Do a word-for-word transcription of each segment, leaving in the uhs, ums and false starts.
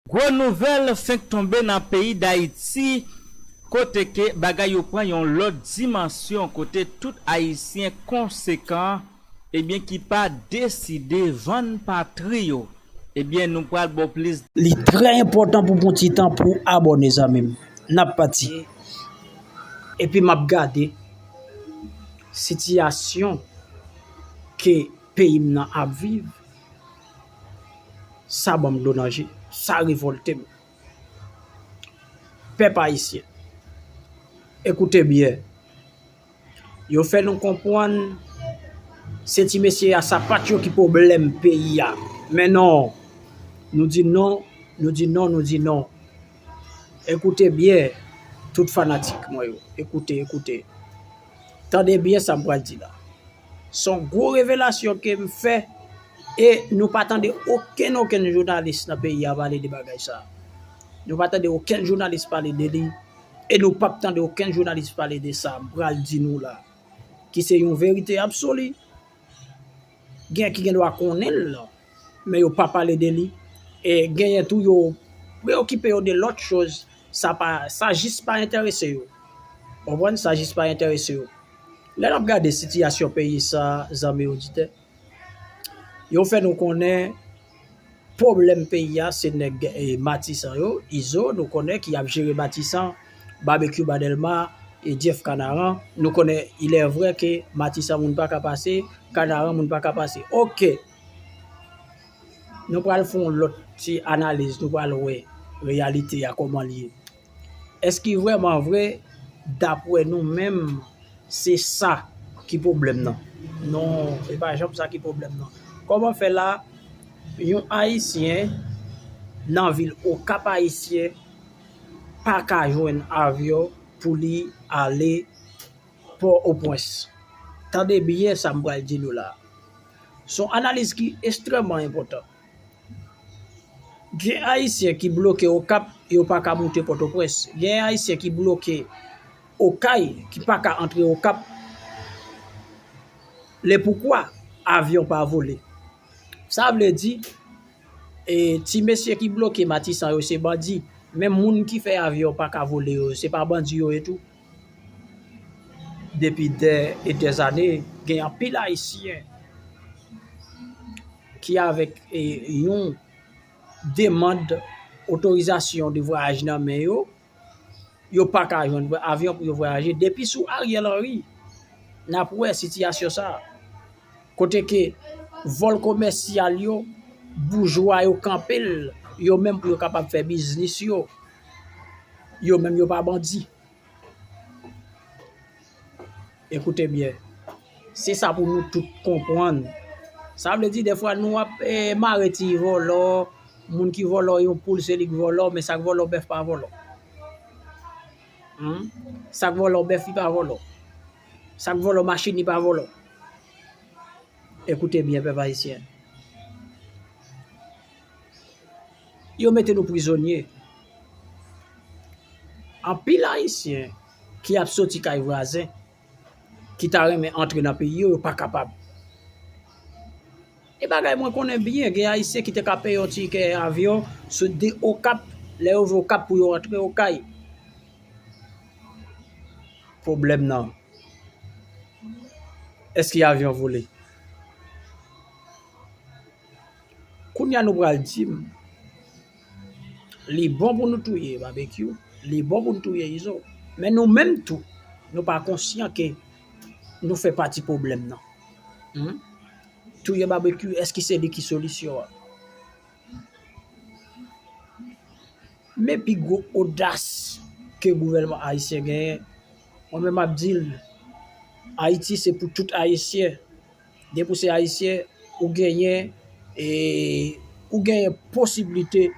Gwo nouvèl fenk tonbe nan peyi Dayiti, kote ke bagay yo pran yon lòt dimansyon, kote tout Ayisyen konsekan, ebyen, ki pa deside vann patri yo. Ebyen, nou pral ba w plis. Li trè enpòtan pou pran ti tan pou abòne, zanmi m. N ap pati. Epi m ap gade sitiyasyon ke peyi m nan ap viv, sa ban m dlo nan je, sa revòlte m. Pèp ayisyen, ekoute byen. Yo fè nou konprann se ti mesye a sapat yo ki pwoblèm peyi a. Men non, nou di non, nou di non, nou di non. Ekoute byen, tout fanatik mwen yo. Ekoute, ekoute. Tande byen sa m pral di la. Se yon gwo revelasyon ke m fè e nou pa tande okenn, okenn jounalis nan peyi a pale de bagay sa. Nou pa tande okenn jounalis pale de li e nou p ap tande okenn jounalis pale de sa m pral di nou la, ki se yon verite absoli. Gen ki gen dwa konnen l, men yo pa pale de li. E genyen tou yo preyokipe yo de lòt choz. Sa pa, sa jis pa enterese yo. Konprann? Sa jis pa enterese yo. Lè n ap gade sitiyasyon peyi sa, zanmi oditè, yo fè nou konnen pwoblèm peyi a, se nèg, e, Matisan yo, Izo, nou konnen ki ap jere Matisan, Babekyou Banèlma, e Jeff Kanaran. Nou konnen, il est vrai ke Matisan moun pa ka pase, Kanaran moun pa ka pase. Oke. Nou pral fè yon lòt ti analiz, nou pral wè reyalite a kòman l ye. Èske vrèman vre, daprè nou menm, se sa ki pwoblèm nan? Non, se pa janm sa ki pwoblèm nan. Kòman fè la, yon Ayisyen nan vil Okap Ayisyen pa ka jwenn avyon pou li ale Pòtoprens? Tande byen sa m pral di nou la. Se yon analiz ki ekstrèmman enpòtan. Gen Ayisyen ki bloke Okap, yo pa ka moute Pòtoprens. Gen Ayisyen ki bloke Okay, ki pa ka antre Okap. Le poukwa avyon pa vole? Sa vle di, e, ti mesye ki bloke Matisan yo se bandi. Men moun ki fè avyon pa ka vole yo, se pa bandi yo ye tou? Depi dè e dè zane, gen anpil Ayisyen ki avèk, e, yon demann otorizasyon de vwayaj nan men yo, yo pa ka jwenn avyon pou yo vwayaje. Depi sou Ariel Henry, n ap wè sitiyasyon sa a. Kote ke vòl komèsyal yo, boujwa yo kanpe l, yo menm pou yo kapab fè biznis yo. Yo menm yo pa bandi. Ekoute byen. Se sa pou nou tout konprann. Sa vle di, dèfwa, nou ap, eh, mare ti vòlò, moun ki vòlò yon poul, se li k vòlò, men sa k vòlò bèf pa vòlò. Hmm? Sa k vòlò bèf, li pa vòlò. Sa k vòlò machin, li pa vòlò. Ekoute byen, pèp ayisyen. Yo mete nou prizonye. Anpil Ayisyen ki ap soti kay vwazen, ki ta renmen antre nan peyi yo, yo pa kapab. E bagay mwen konnen byen, gen Ayisyen ki te ka peye yon tikè avyon sou de Okap, lè yo rive Okap pou yo antre Okay. Pwoblèm nan, èske avyon vole? Kounye a nou pral di m, li bon pou nou touye Babekyou, li bon pou nou touye Izo. Men nou menm tou, nou pa konsyan ke nou fè pati pwoblèm nan. Hmm? Touye Babekyou, èske se li ki solisyon an? Men pi gwo odas ke gouvènman ayisyen genyen, mwen menm m ap di l, Ayiti se pou tout Ayisyen. Depi w se Ayisyen, ou genyen, e, ou genyen posiblite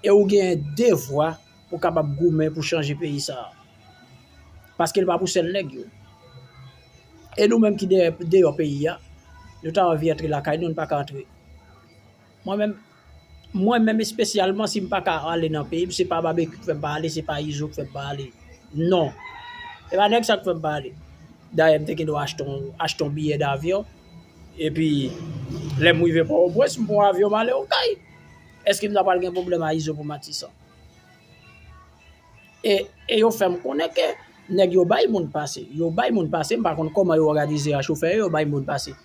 e ou genyen devwa pou kapab goumen pou chanje peyi sa a. Paske l pa pou sèl nèg yo. E nou menm ki dèyè, deyò peyi a, nou ta anvi antre lakay nou, nou pa ka antre. Mwen menm, mwen menm espesyalman, si m pa ka ale nan peyi m, se pa Babekyou k fè m pa ale, se pa Izo k fè m pa ale. Non. Se pa nèg sa k fè m pa ale. Dayè, m te gen dwa achte yon, achte yon biyè davyon. Epi, lè m rive Pòtoprens, m pran yon avyon, m ale Okay. Èske m ta pral gen pwoblèm a Izo pou Matisan? E, e yo fè m konnen ke nèg yo bay moun pase. Yo bay moun pase, m pa konn kòman yo òganize a chofè yo, yo bay moun pase.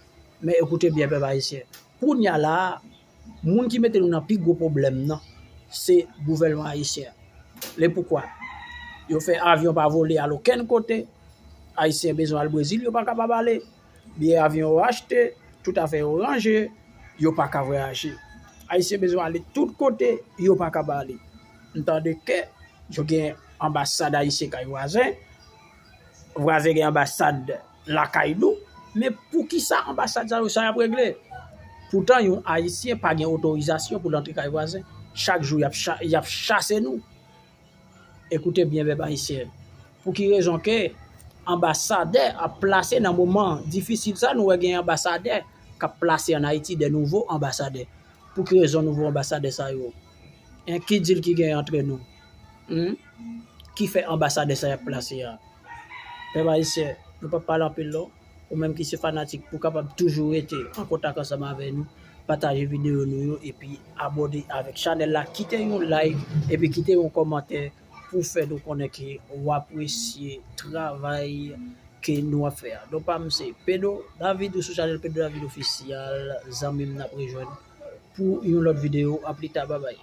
Men ekoute byen, pèp ayisyen. Kounye a la a, moun ki mete nou nan pi gwo pwoblèm nan, se gouvènman ayisyen an. Le poukwa? Yo fè avyon pa vole al okenn kote. Ayisyen bezwen al Brezil, yo pa kapab ale. Biyè avyon yo achte, tout afè yo ranje, yo pa ka vwayaje. Ayisyen bezwen ale tout kote, yo pa ka ale. M tande ke yo gen anbasad ayisyen kay vwazen, vwazen gen anbasad lakay nou, men poukisa anbasad sa yo, sa y ap regle? Poutan yon ayisyen pa gen otorizasyon pou l antre kay vwazen. Chak jou y ap cha-, y ap chase nou. Ekoute byen, pèp ayisyen. Pou ki rezon ke anbasadè ap plase nan moman difisil sa, nou wè gen anbasadè k ap plase ann Ayiti, de nouvo anbasadè? Pou ki rezon nouvo anbasadè sa yo? Hein, ki deal ki gen antre nou? Hmm? Ki fè anbasadè sa y ap plase a? Pèp ayisyen, nou p ap pale anpil non. Ou menm ki se fanatik, pou kapab toujou rete an kontak ansanm avè nou, pataje videyo nou yo epi abòne avèk chanèl la, kite yon like epi kite yon kòmantè pou fè nou konnen ke w apresye travay ke nou ap fè a. Non pa m se Pedro David, ou sou chanèl Pedro David Official, zanmi m n ap rejwenn pou yon lòt videyo. A pli ta, babay.